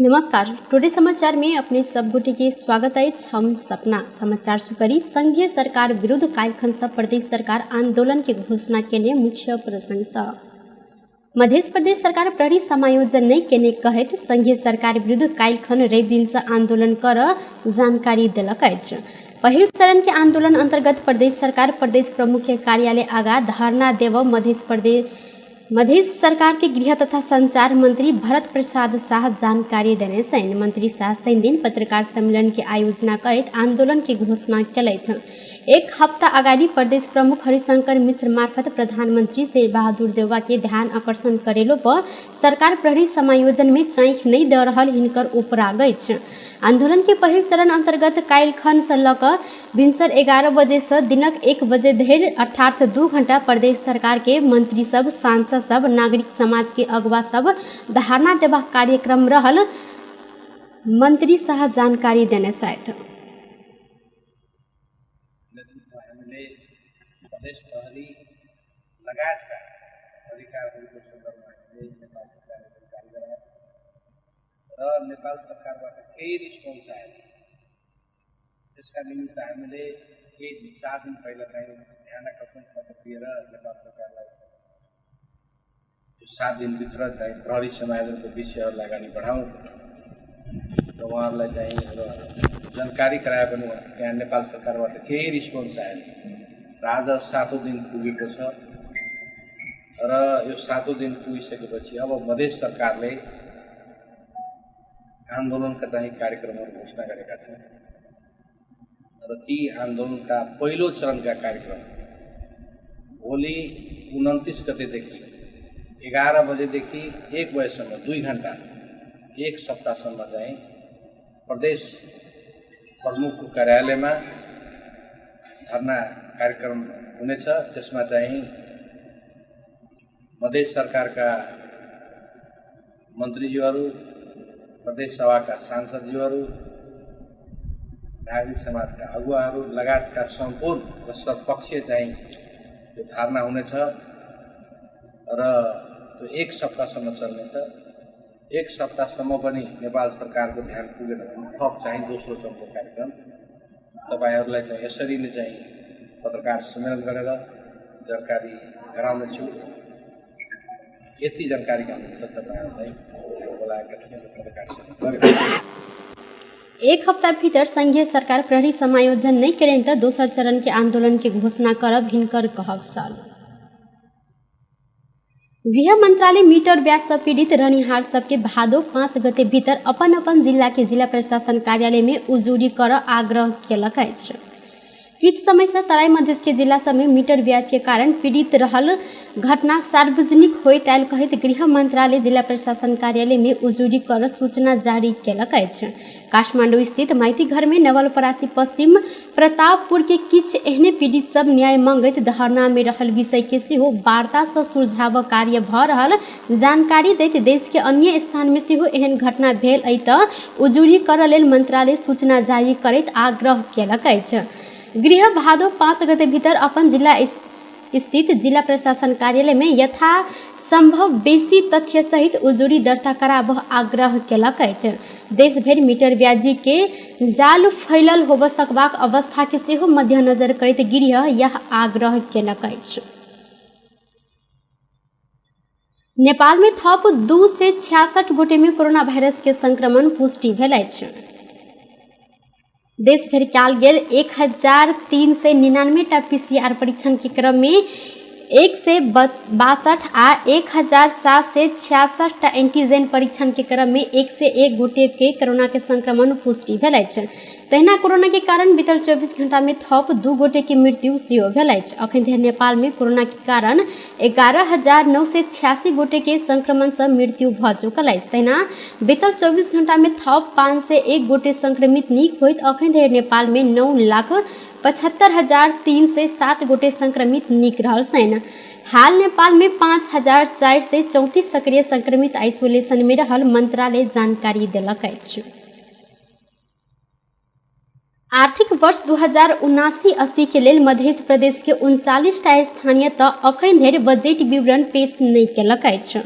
नमस्कार, टुडे समाचार में अपने सब गोटे के स्वागत अछि। हम सपना समाचार सुकरी। संघीय सरकार विरुद्ध काल्हिखन सँ प्रदेश सरकार आंदोलन के घोषणा केने मुख्य प्रसंग सँ मध्य प्रदेश सरकार प्रहरी समायोजन नहीं केने कहैत संघीय सरकार विरुद्ध काल्हिखन रवि दिन से आंदोलन कर जानकारी देलक अछि। पहिल चरण के आंदोलन अंतर्गत प्रदेश सरकार प्रदेश प्रमुख के कार्यालय आगा धरना देव मध्य सरकार के गृह तथा संचार मंत्री भरत प्रसाद शाह जानकारी देने छनि। मंत्री शाह शनि दिन पत्रकार सम्मेलन के आयोजना करैत आंदोलन के घोषणा केलथि। एक हफ्ता अगाडि प्रदेश प्रमुख हरिशंकर मिश्र मार्फत प्रधानमंत्री शेर बहादुर देउवा के ध्यान आकर्षण करेलो पर सरकार प्रहरी समायोजन में चाँखि नहीं दऽ रहल हिनकर उपराग अछि। आंदोलन के पहिल चरण अंतर्गत काल्हिखन से लऽ कऽ भिनसर 11 बजे से दिनक 1 बजे धरि अर्थात 2 घंटा प्रदेश सरकार के मंत्री सब, सांसद सब, नागरिक समाज के अगुवा सब धारणा देबाक कार्यक्रम रहल मंत्री शाह जानकारी देने छथि। प्रदेश प्रहरी लगायतका अधिकारहरूको सन्दर्भमा हामीले नेपाल सरकारले जानकारी गरायौँ र नेपाल सरकारबाट केही रिस्पोन्स आएन। त्यसका निमित्त हामीले केही 7 दिन पहिला चाहिँ ध्यान आकर्षण पत्र दिएर नेपाल सरकारलाई 7 दिनभित्र चाहिँ प्रहरी समायोजनको विषयहरूलाई अगाडि बढाउँ र उहाँहरूलाई चाहिँ जानकारी गराए पनि त्यहाँ नेपाल सरकारबाट केही रिस्पोन्स आएन। र आज 7औं दिन पुगेको छ र यो 7औं दिन पुगिसकेपछि अब मधेस सरकारले आन्दोलनका चाहिँ कार्यक्रमहरू घोषणा गरेका छन् र ती आन्दोलनका पहिलो चरणका कार्यक्रम भोलि 29 गतेदेखि 11 बजेदेखि 1 बजेसम्म 2 घन्टा 1 सप्ताहसम्म चाहिँ प्रदेश प्रमुखको कार्यालयमा धरना कार्यक्रम हुनेछ। त्यसमा चाहिँ मधेस सरकारका मन्त्रीज्यूहरू, प्रदेश सभाका सांसदज्यूहरू, नागरिक समाजका अगुवाहरू लगायतका सम्पूर्ण र सर्वपक्षीय चाहिँ त्यो धारणा हुनेछ र त्यो 1 सप्ताहसम्म चल्नेछ। 1 सप्ताहसम्म पनि नेपाल सरकारको ध्यान पुगेन भने थप चाहिँ दोस्रो चरणको कार्यक्रम तपाईहरूलाई चाहिँ यसरी नै चाहिँ पत्रकार सम्मेलन गरेर जानकारी गराउनेछु। यति जानकारी निमित्त तपाईँहरूलाई बोलाएका थिएँ र पत्रकार सम्मेलन। एक हफ्ता भीतर संघीय सरकार प्रहरी समायोजन नहीं करें तो दोसर चरण के आंदोलन के घोषणा करब हिनकर कहब छल। गृह मंत्रालय मीटर ब्याज से पीड़ित रहनिहार सबके भादो 5 गते भीतर अपन अपन जिला के जिला प्रशासन कार्यालय में उजूरी कर आग्रह केलक अछि। किछु समय से तराई मधेश के जिला सब में मीटर ब्याज के कारण पीड़ित रहल घटना सार्वजनिक होइत आयल कहैत गृह मंत्रालय जिला प्रशासन कार्यालय में उजूरी कर सूचना जारी केलक अछि। काठमांडू स्थित माइती घर में नवलपरासी पश्चिम प्रतापपुर के किछु एहने पीड़ित सब न्याय मंगैत धरना में रहल विषय के सेहो वार्ता से सुलझाव कार्य भऽ रहल जानकारी दैत देश के अन्य स्थान में सेहो एहन घटना भेल अइ तऽ उजूरी करऽ लेल मंत्रालय सूचना जारी करैत आग्रह केलक अछि। गृह भादो 5 गते भीतर अपन जिला स्थित जिला प्रशासन कार्यालय में यथा संभव बेसी तथ्य सहित उजूरी दर्ता कराबह आग्रह केलक अछि। देशभरि मीटर ब्याजी के जाल फैलल होबऽ सकबाक अवस्था के सेहो मध्यनजर करैत गृह यह आग्रह केलक अछि। नेपाल में थप 266 गोटे में कोरोना वायरस के संक्रमण पुष्टि भेल अछि। देशभरि कयल गेल 1399 टा पीसीआर परीक्षण के क्रम में 162 आ 1766 टा एंटीजन परीक्षण के क्रम में 101 गोटे के कोरोना के संक्रमण पुष्टि भेल अछि। तहिना कोरोना के कारण बीतल 24 घंटा में थप 2 गोटे के मृत्यु सेहो भेल अछि। अखन धरि नेपाल में कोरोना के कारण 11,986 गोटे के संक्रमण से मृत्यु भऽ चुकल अछि। तहिना बीतल 24 घंटा में थप 501 गोटे संक्रमित नीक होइत अखन धरि नेपाल में 9,75,307 गोटे संक्रमित नीक रहल छनि। हाल नेपाल में 5,434 सक्रिय संक्रमित आइसोलेशन में रहल मंत्रालय जानकारी देलक अछि। आर्थिक वर्ष 2079-80 के लेल मध्य प्रदेश के 39 टा स्थानीय तह अखन धरि बजट विवरण पेश नहि केलक अछि।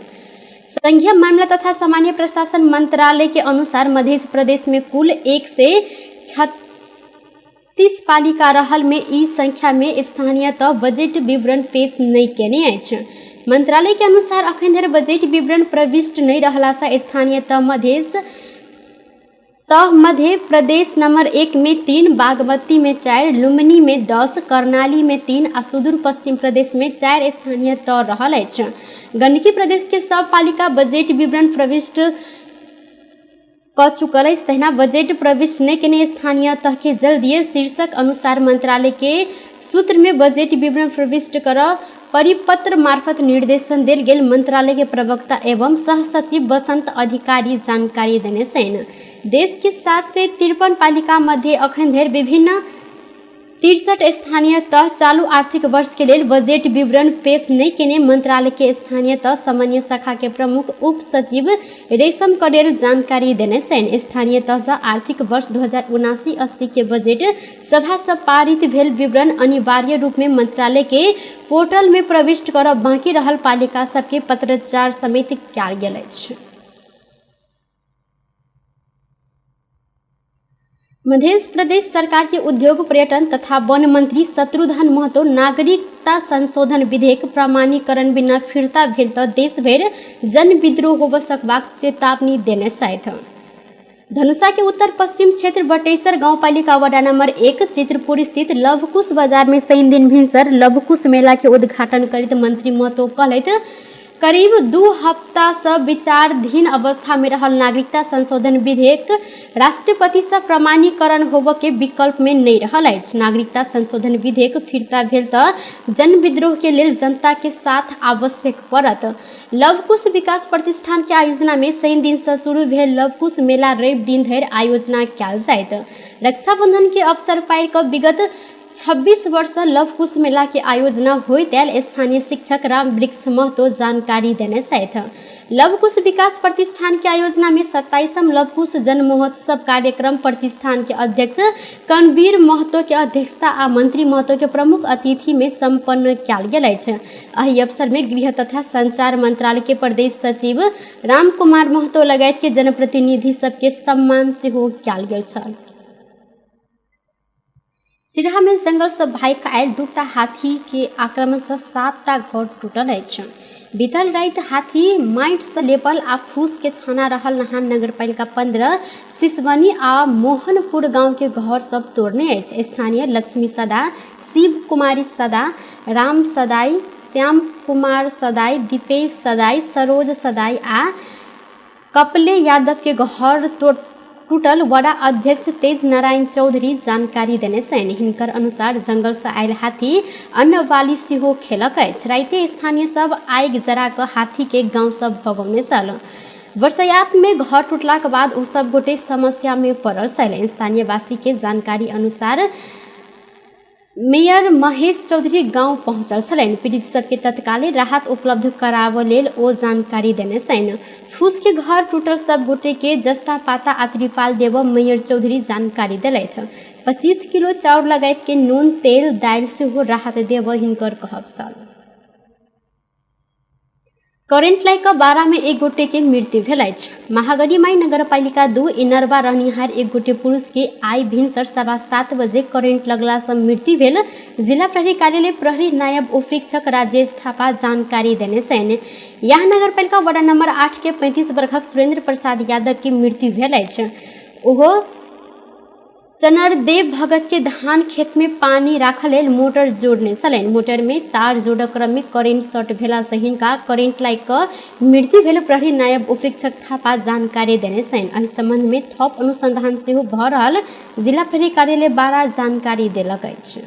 संघीय मामला तथा सामान्य प्रशासन मंत्रालय के अनुसार मध्य प्रदेश में कुल 136 पालिका रहल में ई संख्या में स्थानीय तह बजट विवरण पेश नहि केने अछि। मंत्रालय के अनुसार अखन धरि बजट विवरण प्रविष्ट नहि रहला सँ स्थानीय तह मधेश तह मध्य प्रदेश नंबर 1 में 3, बागमती में 4, लुम्बिनी में 10, कर्णाली में 3 आ सुदूर पश्चिम प्रदेश में 4 स्थानीय तह रहल अछि। गंडकी प्रदेश के सब पालिका बजट विवरण प्रविष्ट क चुकल अछि। तहिना बजट प्रविष्ट नहि केने स्थानीय तह के जल्दिए शीर्षक अनुसार मंत्रालय के सूत्र में बजट विवरण प्रविष्ट कर परिपत्र मार्फत निर्देशन देल गेल मंत्रालय के प्रवक्ता एवं सह सचिव बसंत अधिकारी जानकारी देने छनि। देश के 753 पालिका मध्ये अखन धरि विभिन्न 63 स्थानीय तह चालू आर्थिक वर्ष के लेल बजट विवरण पेश नहि केने मंत्रालय के स्थानीय तह समन्वय शाखा के प्रमुख उप सचिव रेशम कडेल जानकारी देने छनि। स्थानीय तह सँ आर्थिक वर्ष 2079-80 के बजट सभा सँ पारित भेल विवरण अनिवार्य रूप में मंत्रालय के पोर्टल में प्रविष्ट करब बाकी रहल पालिका सबके पत्राचार समेत कयल गेल अछि। मध्य प्रदेश सरकार के उद्योग पर्यटन तथा वन मंत्री शत्रुघ्न महतो नागरिकता संशोधन विधेयक प्रमाणीकरण बिना फिर्ता भेल तऽ देश भरि जन विद्रोह होबऽ सकबाक चेतावनी देने छथि। धनुषा के उत्तर पश्चिम क्षेत्र बटेसर गाउँपालिका वडा नंबर 1 चित्रपुर स्थित लवकुश बाजार में शनि दिन भिनसर लवकुश मेला के उद्घाटन करैत मंत्री महतो कहलथि करीब 2 हफ्ता से विचाराधीन अवस्था में रहल नागरिकता संशोधन विधेयक राष्ट्रपति से प्रमाणीकरण होबऽ के विकल्प में नहीं रहल अछि। नागरिकता संशोधन विधेयक फिर्ता भेल तऽ जन विद्रोह के लेल जनता के साथ आवश्यक पड़त। लवकुश विकास प्रतिष्ठान के आयोजना में शनि दिन से शुरू भेल लवकुश मेला रवि दिन धरि आयोजना कयल जायत। रक्षाबंधन के अवसर पारि कऽ विगत 26 वर्ष लवकुश मेला के आयोजना होइत आयल स्थानीय शिक्षक राम वृक्ष महतो जानकारी देने छथि। लवकुश विकास प्रतिष्ठान के आयोजना में 27म लवकुश जन महोत्सव कार्यक्रम प्रतिष्ठान के अध्यक्ष कणवीर महतो के अध्यक्षता आ मंत्री महतो के प्रमुख अतिथि में संपन्न कयल गेल अछि। एहि अवसर में गृह तथा संचार मंत्रालय के प्रदेश सचिव राम कुमार महतो लगायत के जनप्रतिनिधि सबके सम्मान सेहो कयल गेल छल। सिरहा में जंगल से भागि आयल 2टा हाथी के आक्रमण से 7टा घर टूटल अछि। बीतल राति हाथी माटि से लेपल आ फूस के छाना रहल नहान नगरपालिका 15 सिसवनी आ मोहनपुर गांव के घर सब तोड़ने अछि। स्थानीय लक्ष्मी सदा, शिव कुमारी सदा, राम सदाई, श्याम कुमार सदाई, दीपेश सदाई, सरोज सदाई आ कपले यादव के घर टूटल वडा अध्यक्ष तेज नारायण चौधरी जानकारी देने छनि। हिनकर अनुसार जंगल से आयल हाथी अन्नवाली सेहो खेलक अछि। राति स्थानीय सब आगि जरा कऽ हाथी के गांव सब भगौने छल। वर्षायात में घर टूटलाक बाद ओ सब गोटे समस्या में पड़ल छल। स्थानीयवासी के जानकारी अनुसार मेयर महेश चौधरी गांव पहुंचल छलनि। पीड़ित सबके तत्काले राहत उपलब्ध कराबऽ लेल ओ जानकारी देने छनि। फूस के घर टूटल सब गोटे के जस्ता पाता आ त्रिपाल देबऽ मेयर चौधरी जानकारी देलथि। 25 किलो चाउर लगायत के नून तेल दालि सेहो राहत देबऽ हिनकर कहब छल। करेंट लागि कऽ 12 में एक गोटे के मृत्यु भेल अछि। महागरीमाई नगरपालिका 2 इनरवा रहनिहार एक गोटे पुरुष के आइ भिनसर 7:15 बजे करेंट लगला से मृत्यु भेल जिला प्रहरी कार्यालय प्रहरी नायब उपरीक्षक राजेश थापा जानकारी देने छनि। यह नगरपालिका वार्ड नंबर 8 के 35 वर्षक सुरेंद्र प्रसाद यादव के मृत्यु भेल अछि। ओहो चनरदेव भगत के धान खेत में पानी राखल लेल मोटर जोड़ने छलनि। मोटर में तार जोड़क क्रम में करेंट शॉर्ट भेला से हिनका करेंट लागि कऽ मृत्यु भेल प्रहरी नायब उपरीक्षक थापा जानकारी देने छनि। एहि संबंध में थप अनुसंधान सेहो भऽ रहल जिला प्रहरी कार्यालय 12 जानकारी देलक अछि।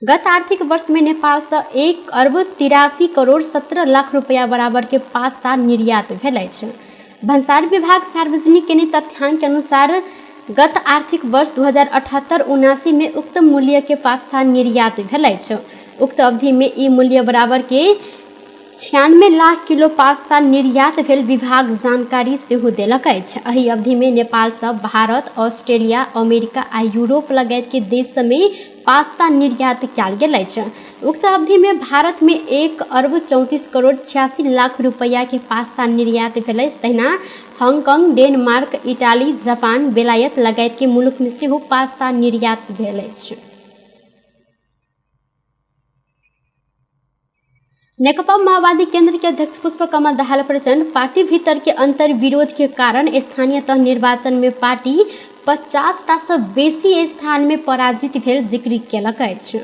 गत आर्थिक वर्ष में नेपाल से 1 अरब 83 करोड़ 17 लाख रुपया बराबर के पास्ता निर्यात भेल अछि। भन्सार विभाग सार्वजनिक केने तथ्यांक के अनुसार गत आर्थिक वर्ष 2078-79 में उक्त मूल्य के पास्ता निर्यात भेल अछि। उक्त अवधि में ई मूल्य बराबर के 96 लाख किलो पास्ता निर्यात भेल विभाग जानकारी सेहो देलक अछि। एहि अवधि में नेपाल सँ भारत, ऑस्ट्रेलिया, अमेरिका आ यूरोप लगायत के देश में पास्ता निर्यात कयल गेल अछि। उक्त अवधि में भारत में 1 अरब 34 करोड़ 86 लाख रुपैया के पास्ता निर्यात भेल अछि। तहिना हांगकांग, डेनमार्क, इटाली, जापान, बेलायत लगायत के मुलुक में सेहो पास्ता निर्यात भेल अछि। नेकपा माओवादी केंद्र के अध्यक्ष पुष्प कमल दाहाल प्रचण्ड पार्टी भीतर के अंतर्विरोध के कारण स्थानीय तह निर्वाचन में पार्टी 50 टा सँ बेसी स्थान में पराजित भेल जिक्र केलक अछि।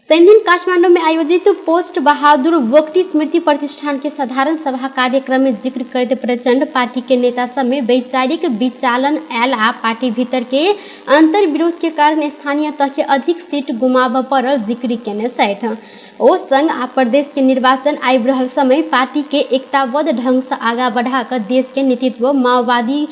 शनिदिन काठमांडू में आयोजित पोस्ट बहादुर बोगटी स्मृति प्रतिष्ठान के साधारण सभा कार्यक्रम में जिक्र करैत प्रचण्ड पार्टी के नेता सब में वैचारिक विचालन आयल आ पार्टी भीतर के अंतर्विरोध के कारण स्थानीय तह के अधिक सीट गुमाबऽ पड़ल जिक्र केने छथि। ओ संघ आ प्रदेश के निर्वाचन आबि रहल समय पार्टी के एकताबद्ध ढंग से आगा बढ़ा कऽ देश के नेतृत्व माओवादी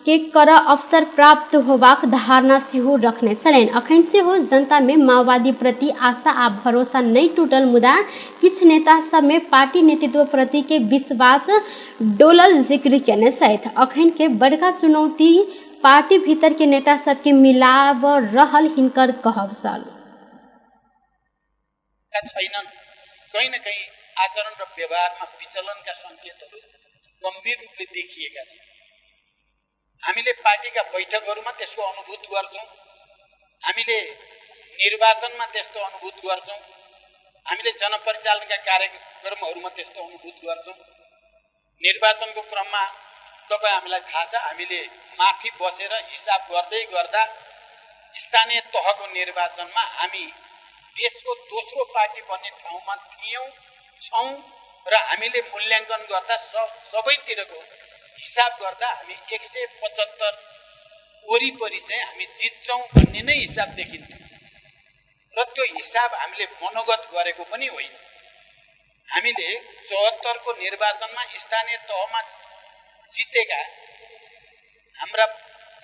के कर अवसर प्राप्त होबाक धारणा सेहो रखने छलनि। अखन सेहो जनता में माओवादी प्रति आशा आ भरोसा नहि टूटल, मुदा किछु नेता सब में पार्टी नेतृत्व प्रति के विश्वास डोलल जिक्र केने छथि। अखन के बड़का चुनौती पार्टी भीतर के नेता सबके मिलाब रहल हिनकर कहब छल। छैनन्, कहीँ न कहीँ आचरण र व्यवहारमा विचलनका सङ्केतहरू गम्भीर रूपले देखिएका छन्। हामीले पार्टीका बैठकहरूमा त्यसको अनुभूत गर्छौँ, हामीले निर्वाचनमा त्यस्तो अनुभूत गर्छौँ, हामीले जनपरिचालनका कार्यक्रमहरूमा त्यस्तो अनुभूत गर्छौँ। निर्वाचनको क्रममा तपाईँ हामीलाई थाहा छ, हामीले माथि बसेर हिसाब गर्दै गर्दा स्थानीय तहको निर्वाचनमा हामी देशको दोस्रो पार्टी बन्ने ठाउँमा थियौँ, छौँ र हामीले मूल्याङ्कन गर्दा सबैतिरको हिसाब गर्दा हामी 175 वरिपरि चाहिँ हामी जित्छौँ भन्ने नै हिसाब देखिन्थ्यो र त्यो हिसाब हामीले मनोगत गरेको पनि होइन। हामीले 74को निर्वाचनमा स्थानीय तहमा जितेका हाम्रा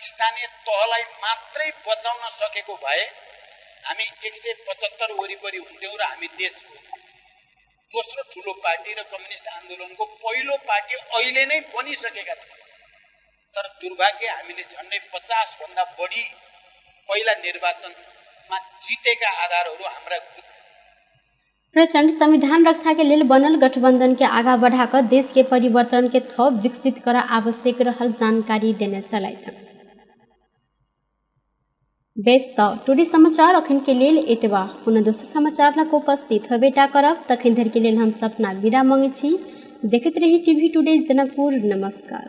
स्थानीय तहलाई मात्रै बचाउन सकेको भए हामी 175 वरिपरि हुन्थ्यौँ र हामी देशको दोस्रो ठुलो पार्टी र कम्युनिस्ट आन्दोलनको पहिलो पार्टी अहिले नै बनिसकेका थियौँ। तर दुर्भाग्य हामीले झन्डै 50 भन्दा बढी पहिला निर्वाचनमा जितेका आधारहरू हाम्रा। प्रचण्ड संविधान रक्षा के लेल बनल गठबंधन के आगा बढ़ाकर देश के परिवर्तन के थप विकसित कर आवश्यक रहल जानकारी देने छलथि। बेस त टुडे समाचार अखन के लेल एतबा। पुनः दोसर समाचार लग उपस्थित होबेटा करब, तखन धरि के लेल हम सपना विदा मांगै छी। देखैत रही टीवी टुडे जनकपुर। नमस्कार।